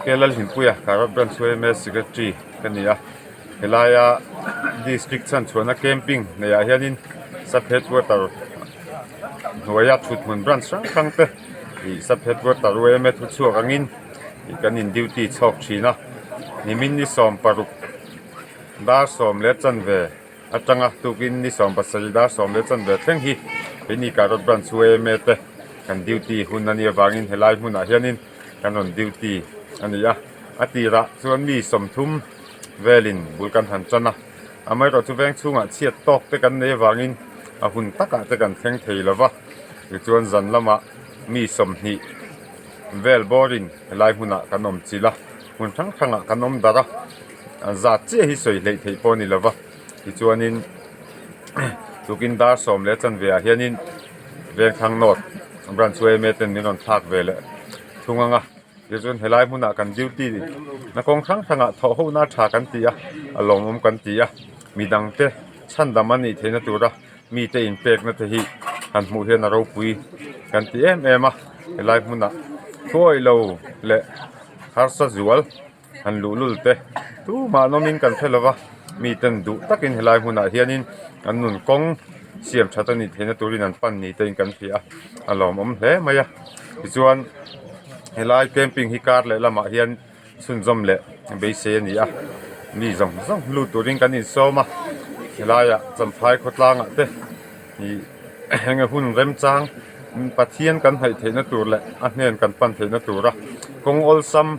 Kelalhimpuia Karwar Branch yma Secretary ka ni a helaia District chhanchhuahna camping neih ah hianin sub headquarter hnuaia thuthmun branch hrang hrang te ih sub headquarter yma thuchhuak angin ih kan in duty chhawk thin a nimin ni 16 dar sawm leh chanve atanga tukin ni 17 dar sawm leh chanve thleng hi keini Karwar Branch yma te kan duty hun a nih avangin helai hmunah hianin. kan rawn duty a ni a a tirah chuan mi 30 velin bul kan han tan a amaherawhchu veng chhungah chhiat tawk te kan nei avangin a hun takah te kan thleng thei lo va tichuan zan lamah mi 20 vel bawrin helai hmunah kan awm chilh a hmun hrang hrangah kan awm darh a an zat chiah hi sawi hleih theih pawh a ni lo va tichuanin tukin dar sawm leh chanve ah hianin Vengthlang North Branch yma ten min rawn thlak ve leh thung ang a tichuan helai hmunah kan duty na kawng hrang hrangah thawh ho na tha kan ti a a lawmawm kan ti a midang te chhandam a nih theihna tura mite inpekna te hi han hmuh hian a ropui kan ti em em a helai hmunah thuawih lo leh harsa zual. Han luhlul te tumah an awmin kan hre lova miten duh takin helai hmunah hianin an nun kawng siam that a nih theihna turin an pan ni te in kan hria a a lawmawm hle mai a tichuan helai camping hi kar leh lamah hian chhunzawm leh beisei a ni a mi zawng zawng lut turin kan insawm a helaiah champhai khawtlangah te ih eng hun remchang Pathian kan hnaih theihna tur leh a hnen kan pan theihna tura kawng awlsam.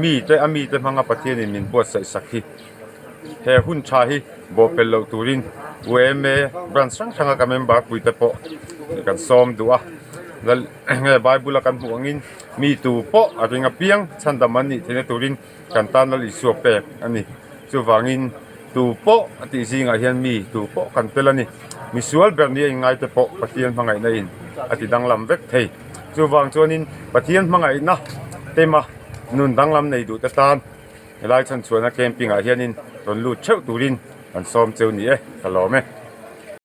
Mite a mite hmanga Pathianin min buatsaih sak hi he hun tha hi bawhpelh loh turin yma branch hrang hranga ka member puite pawh kan sawm duh a, lal nge Bible a kan hmuh angin mi tu pawh a ring apiang chhandam an nih theihna turin kan tan Lal Isua pek a ni. Chuvangin tu pawh a tih zingah hian mi tu pawh kan tel a ni. Misual ber ni a inngaite pawh Pathian hmangaihna in a ti danglam vek thei. Chuvang chuanin Pathian hmangaihna tema nun danglam nei duh te tan helai chhan chhuahna camping ah hianin rawn lut theuh turin kan sawm cheu ni e, ka lawm e.